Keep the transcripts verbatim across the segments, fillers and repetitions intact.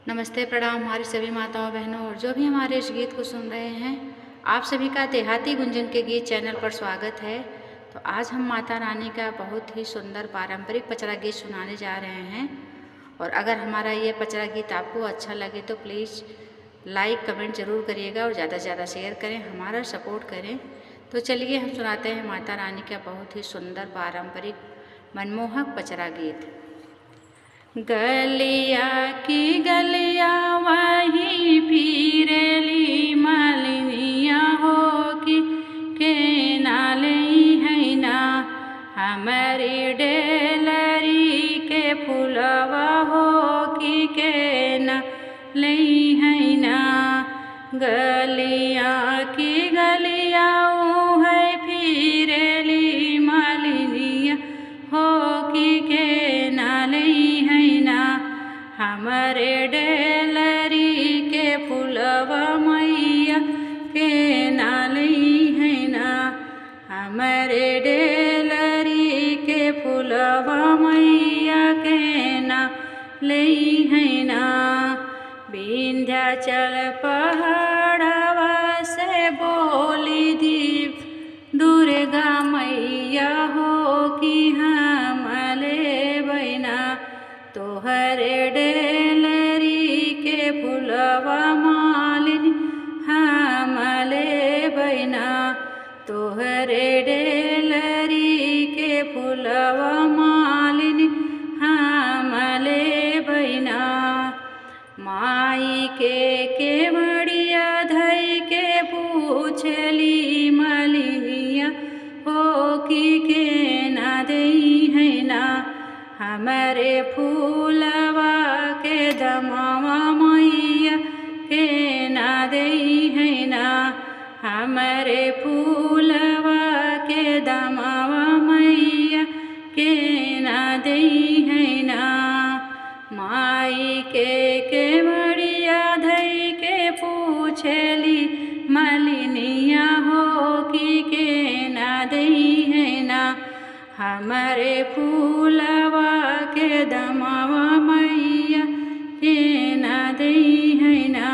नमस्ते, प्रणाम हमारी सभी माताओं, बहनों और जो भी हमारे इस गीत को सुन रहे हैं, आप सभी का देहाती गुंजन के गीत चैनल पर स्वागत है। तो आज हम माता रानी का बहुत ही सुंदर पारंपरिक पचरा गीत सुनाने जा रहे हैं। और अगर हमारा ये पचरा गीत आपको अच्छा लगे तो प्लीज़ लाइक, कमेंट ज़रूर करिएगा और ज़्यादा से ज़्यादा शेयर करें, हमारा सपोर्ट करें। तो चलिए हम सुनाते हैं माता रानी का बहुत ही सुंदर पारंपरिक मनमोहक पचरा गीत। गलिया की गलिया वही फिरेली मलिनिया हो कि के ना लेइहैना, हमरे डेलरी के फुलवा हो कि के ना लेइहैना। गलिया की गलिया उहै फिरेली मलिनिया हो कि के ना लेइहैना, हमरे डेलरी के फुलवा मैया के ना लेइहैना, हमरे डेलरी के फुलवा मैया के ना लेइहैना। विंध्याचल पहाड़वा से बोली दी दुर्गा मैया हो कि हम लेबैना, तोहरे डेलरी के फुलवा मालिन हम लेबैना, तोहरे डेलरी के फुलवा मालिन हम लेबैना। माई के केवड़िया धई के पूछली मलिनिया हो कि के ना देइहैना, हमरे फूलवा के दमवा मैया के ना देइहैना, हमरे फूलवा के दमवा मैया के ना देइहैना। माई के केवड़िया धई के पूछेली मलिनिया हो कि के ना देइहैना, हमरे फूलवा के दमवा मैया के ना देइहैना,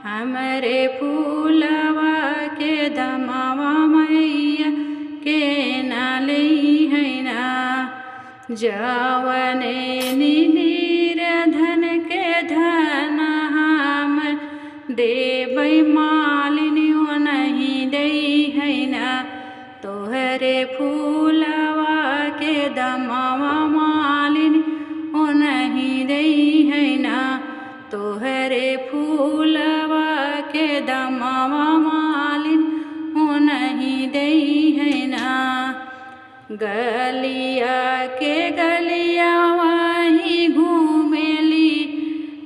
हमरे फूलवा के दमवा मैया के ना लेइहैना। जवने निनिर धन के धन हम देबै मालिन ओनही देइहैना, तोहरे फूलवा के दमवा मालिन ओनही देइहैना, तोहरे फूलवा के दमवा मालिन ओनही देइहैना। गलिया के गलिया वही घूमेली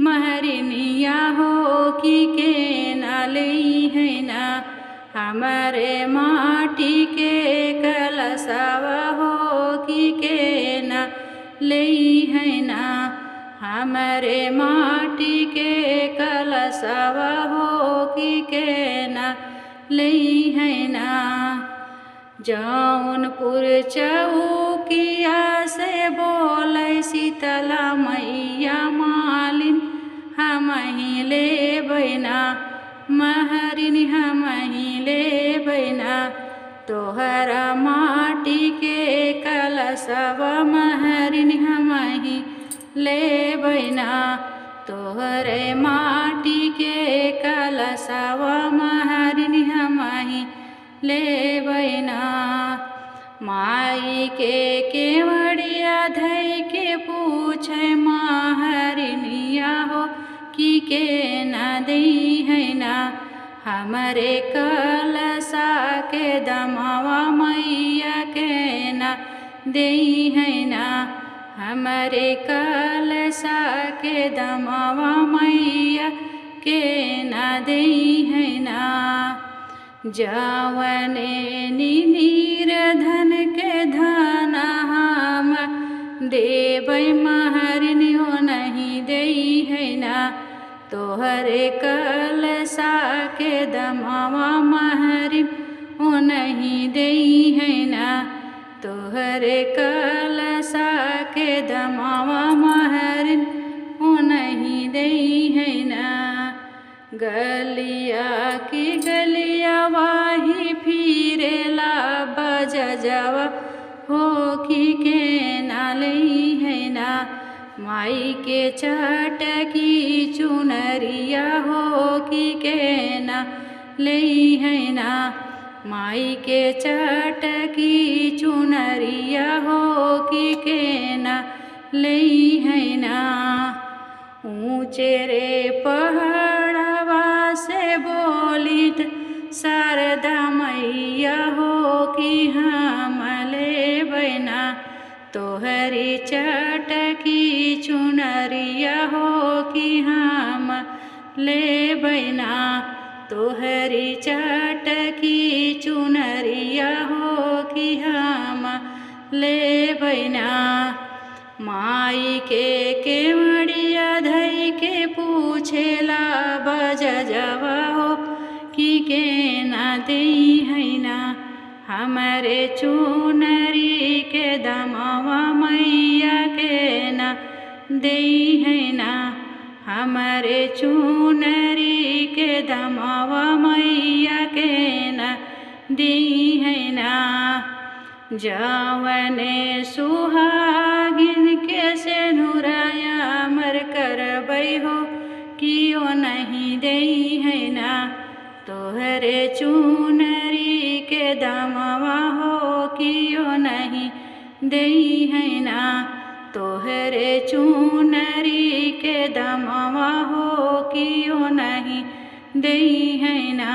महरिनिया हो कि के ना लेइहैना, हमरे माटी के कलशवा हो कि के ना लेइहैना, हमरे माटी के कलशवा हो कि के ना लेइहैना। जौनपुर चौकिया से बोलै शीतला मैया मालिन, हमही लेबैना, महरिन हमही लेबैना, तोहरा माटी के कलशवा महरिन हमही लेबैना, तोहरे माटी के कलशवा महरिन हमही लेबैना। माई के केवड़िया धई के पूछै महरिनिया हो कि के ना देइहैना, हमरे कलशा के दमवा मैया के ना देइहैना, हमरे कलशा के दमवा मैया के ना देइहैना। जवने निनिर धन के धन हम देबै महरिन ओनही देइहैना, तोहरे कलशा के दमवा महरिन ओनही देइहैना, तोहरे कलशा के दमवा महरिन ओनही देइहैना। गलिया की गलिया वाही फिरेला बजजवा हो कि के ना लेइहैं ना, माई के चटकी चुनरिया हो कि के ना लेइहैं ना, माई के चटकी चुनरिया हो कि के ना लेइहैं ना। ऊँचे रे पहाड़वा से बोलित शारदा मैया हो कि हम लेबै ना तोहरी चटकी चुनरिया हो कि हम लेबै ना तोहरी चटकी चुनरिया हो कि हम लेबै ना। माई के केवड़िया धई के पूछेला बजजवा हो कि के ना देइहैं ना हमरे चुनरी के दमवा मैया के ना देइहैं ना, हमरे चुनरी के दमवा मैया के ना देइहैं ना। जवने सुहागिन के सेनुरा अमर करबै हो, कियो नहीं देइहैं ना। तोहरे चुनरी के दमवा हो, कियो नहीं देइहैं ना। तोहरे चुनरी के दमवा हो, कियो नहीं देइहैं ना।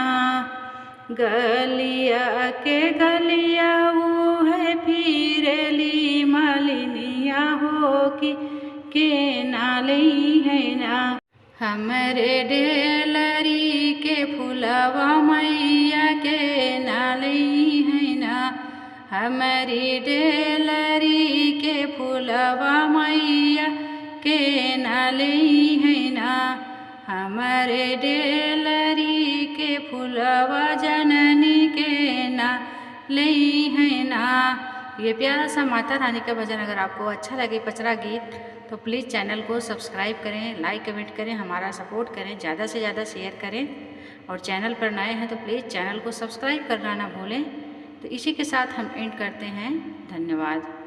गलिया के गलिया उहे फिरेली मलिनिया हो कि के ना लेइहैं ना। हमरे डेलरी के फुलवा मैया के ना लेइहैं ना। हमरी डेलरी के फुलवा मैया के ना लेइहैं ना। हमरे डेलरी के फुलवा जननी के ना लेइहैं ना। ये प्यारा सा माता रानी का भजन अगर आपको अच्छा लगे, पचरा गीत, तो प्लीज चैनल को सब्सक्राइब करें, लाइक कमेंट करें, हमारा सपोर्ट करें, ज़्यादा से ज़्यादा शेयर करें। और चैनल पर नए हैं तो प्लीज चैनल को सब्सक्राइब करना ना भूलें। तो इसी के साथ हम एंड करते हैं। धन्यवाद।